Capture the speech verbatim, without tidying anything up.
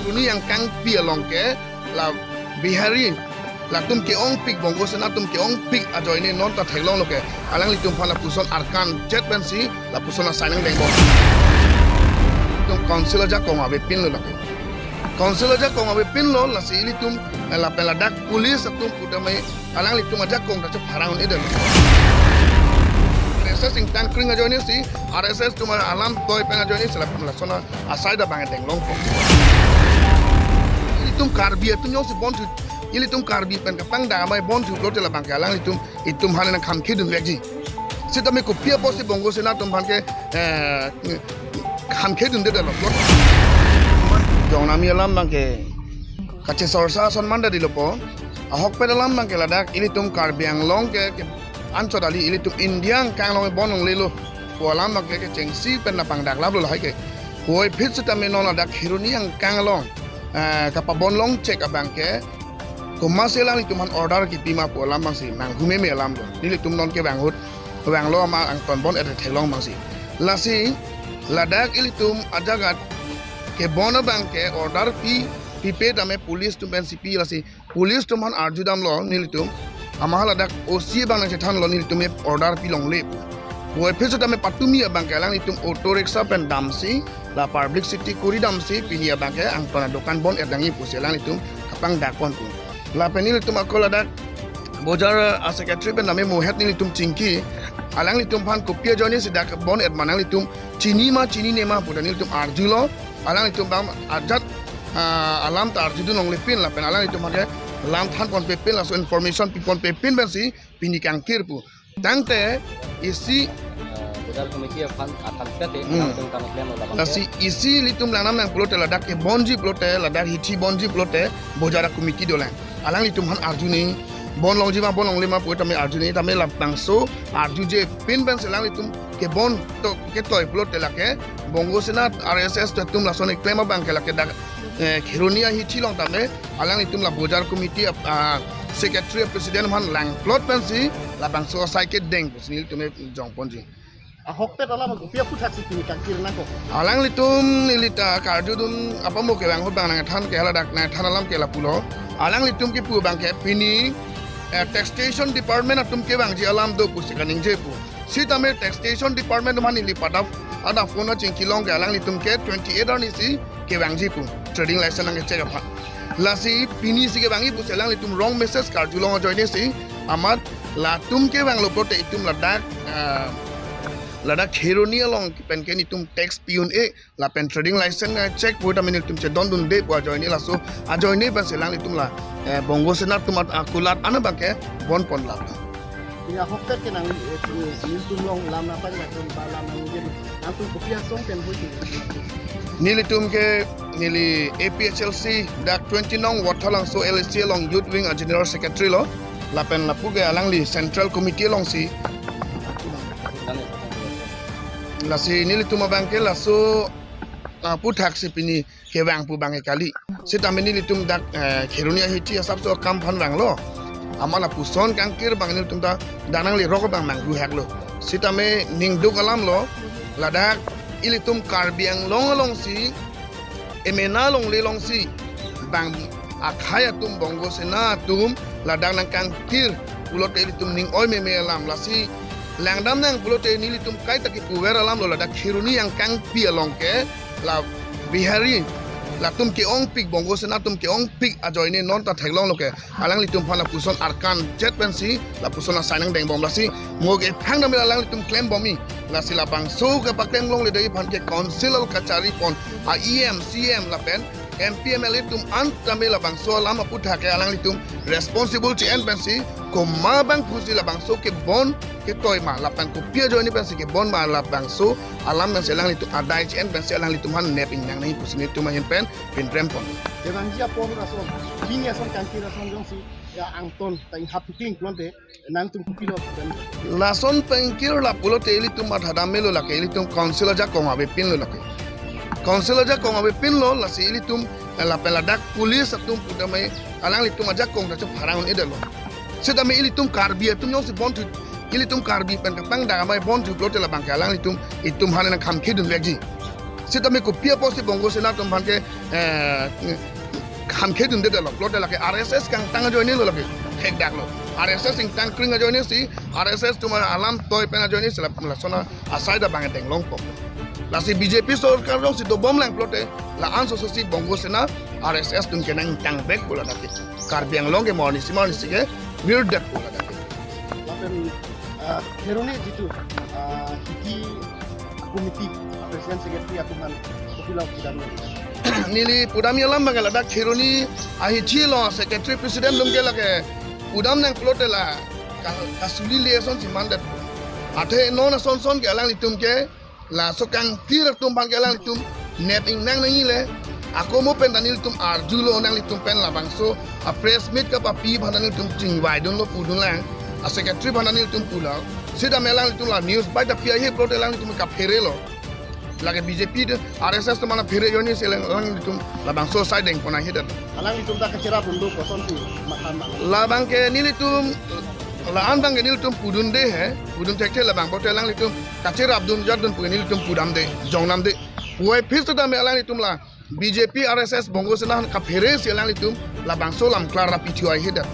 Kheroni angkangpi along ke la Bihari latum ke-ongpik, Bongo Sena atum ke-ongpik ajoine non ta theklonglo ke alanglitum aphan lapuson arkan chet pensi lapuson asai nangdeng bom. Itum council ajakong avepinlo lake. Council ajakong avepinlo, lasi ilitum, eh, lapen ladak police atum putame alanglitum ajakong ta chepharang un-edetlo. R S S ingtang kring ajoine si, R S S atum alam toi pen ajoine si lapen lason asai ta bang edenglong po. Ilitum Karbi atum jongsi bon thu, ilitum Karbi pen kapangdak amei bon thu pulote labang ke alanglitum, itum aphan nangkhamkhedun vekji. Sitame kopi apotsi Bongo Sena atum aphan ke, eh, khamkhedundedetlo. Jongnami alam bang ke kachesorsa ason mandadilo po. Ahokpet alam bang ke ladak ilitum Karbi Anglong ke, ke anchot kali, ilitum India angkang along bon longlelo pu alam bang ke, kechengsi pen nangpangdaklaplo lahai ke. Puvoiphit sitame non ladak Kheroni angkang along, eh, kapabon long chek abang ke, komatsi alanglitum aphan order kipi ma pu alam bangsi manghu meme alamlo. Nelitum non kevang ahut, vanglo amat angton bon-et theklong bangsi. Lasi ladak ilitum ajagat kebon abang ke order pi, pipe tame police atum pensi pi, lasi police atum aphan arjudamlo nelitum. Amat ladak O C abang nangchethanlo nelitum ke order pi longle pu. Puvoiphit sitame patumi abang ke alanglitum auto rickshaw pen damsi, la publicity kuri damsi, pini abang ke angton adokan bon-et nangji pusi alanglitum kapangdak pon pu. Lapen nelitum ako ladak bojar a-secretary pen name mohet nelitum chingki, alanglitum aphan kopi ajoine si dak bon-et ma nanglitum chini ma chinine ma pu ta nelitum arjulo. Alanglitum bang ajat, ah, alam ta arjudun longlepin lapen alanglitum aphan ke lam than ponpepin, laso information pi ponpepin pensi pini kangkir pu. Tangte isi, eh, bojar committee aphan, aphan pete, hmm, nangtum kami klem lo labang lasi ke. Isi ilitum langnam nang pulote ladak kebonji pulote, ladak hithi bonji pulote bojar committee dolang. Alanglitum aphan arjuni, bon longji ma, bon longle ma pu tame arjuni, tame labangso arjujepin pensi alanglitum kebon to ketoi pulote lake Bongo Sena R S S atum lason eklem abang ke lake dak, eh, Kheroni ahithi along tame alanglitum la bojar committee ap-, ah, secretary president aphan langplot pensi labangso asai kedeng pusi nelitum jongponji. Ahokpet alam kopi aphuthaksi pini kangkir nangkok? Alanglitum neli ta karjudun apamo kevang ahut bang nangthan ke haladak nangthan alam ke lapulo. Alanglitum kipu abang ke pini, eh, taxation department atum kevangji alam do pusi kaningje pu. Sitame taxation department atum aphan neli pada, pada phone achingki long ke alanglitum ke twenty-eight arni si kevangji pu, trading license nangkechek aphan. Lasi pini si kevangji pusi alanglitum wrong message karjulong ajoine si amat latum kevanglo pulote itum ladak, ah, ladak Kheroni along pen ke nelitum tax pi un-e, lapen trading license nangchek pu tame nelitum chedondunde pu ajoine laso ajoine pensi alanglitum la, eh, Bongo Sena atum at-, akulat an abang ke bon ponlap. Pini ahokpet ke nang, eh, nelitum along lam nangpangdak atum ba lam nangji, nangtum kopi asong pen hoi ke? Nelitum ke neli A P H L C dak twenty nong Wathalangso L A C along Youth Wing a-General Secretary lo. Lapen lapu ke alangli Central Committee alongsi. Lasi nelitum abang ke laso, ah, aphuthaksi pini kevang pu abang ke kali. Sitame nelitum dak, eh, Kheroni ahithi asapso akam aphan vanglo. Amat lapuson kangkir abang nelitum ta dak nanglerok abang manghu heklo. Sitame ningduk alamlo, ladak ilitum Karbi Anglong alongsi, emena longle alongsi bang akhei atum Bongo Sena atum ladak nangkangkir pulote ilitum ning oi meme alam, lasi langdam nang pulote nelitum kaita kipuver alamlo, ladak Kheroni angkangpi along ke la Bihari latum ke-ongpik, Bongo Sena atum ke-ongpik ajoine non ta theklonglo ke alanglitum aphan lapuson arkan chet pensi lapuson asai nangdeng bom, lasi mo ke phang damel alanglitum klem bomji. Lasi labangso kepaklem longledetji aphan ke council kachari pon a E M, C M lapen M P, M L A atum an tame labangso alam aputhak ke alanglitum responsible che-en pensi, komat abang pusi labangso kebon ketoi ma lapen kopi ajoine pensi kebon ma, labangso alam pensi alanglitum adai che-en pensi alanglitum aphan nep ingnang nangji pusi nelitum ahin pen pinrem pon. Kevangji apor ason, pini ason kangkir ason jongsi ya angton ta inghap kling pulote nangtum kopilo? Lason pengkir lapulote ilitum mathadam melo lake, ilitum council ajakong avepinlo lake. Council ajakong avepinlo, lasi ilitum, eh, lapen ladak police atum putame alanglitum ajakong ta chepharang un-edetlo. Sitame ilitum Karbi atum jongsi bon thu, ilitum Karbi pen kapangdak amei bon thu pulote labang ke alanglitum, itum aphan nangkhamkhedun vekji. Sitame kopi apotsi Bongo Sena atum aphan ke, eh, hamkhe dunde detlo. Pulote lake R S S kangtang ajoine lo lake. Thekdaklo. R S S ingtang kring ajoine si, R S S atum alam toi pen ajoine si la, lason asai ta bang deng longpo. Lasi B J P sorkar jongsi dobom lang pulote, la-an sososi Bongo Sena R S S atum ke nangtang vekpo ladak ke. Karbi Anglong ke morning si morning si ke virdakpo ladak ke. Lapen, ah, Kheroni jitu, ah, Hithi committee president secretary atum aphan kopi lo pudam nangji? Neli pudamji alam abang ladak Kheroni ahithi along secretary president atum ke lake pudam nang pulote la ka-, kasuli le asonsi mandet. Athe non ason son ke alanglitum ke laso kangthir atum aphan ke alanglitum nep ingnang nangji le. Ako mo pen ta nelitum arjulo nanglitum pen labangso a press meet kapapi aphan ta nelitum chingvaidunlo, pudun lang. A secretary aphan ta nelitum pulo. Sitame alanglitum la news bai ta pi ahi pulote alanglitum kapherelo. Lake B J P de, R S S atum aphan phere ajoine si alang, alanglitum labangso asai dengpon ahi det. Alanglitum ta kacherapdun do, kosonsi matha ma? Labang ke nelitum, la-an abang ke nelitum pudunde he, pudun thekthe, labang pulote alanglitum kacherapdun jatdun pu nelitum pudamde, jongnamde. Puvoiphit sitame alanglitum la B J P R S S Bongo Sena aphan kaphere si alanglitum labangso alam klar ra pithu ahi det.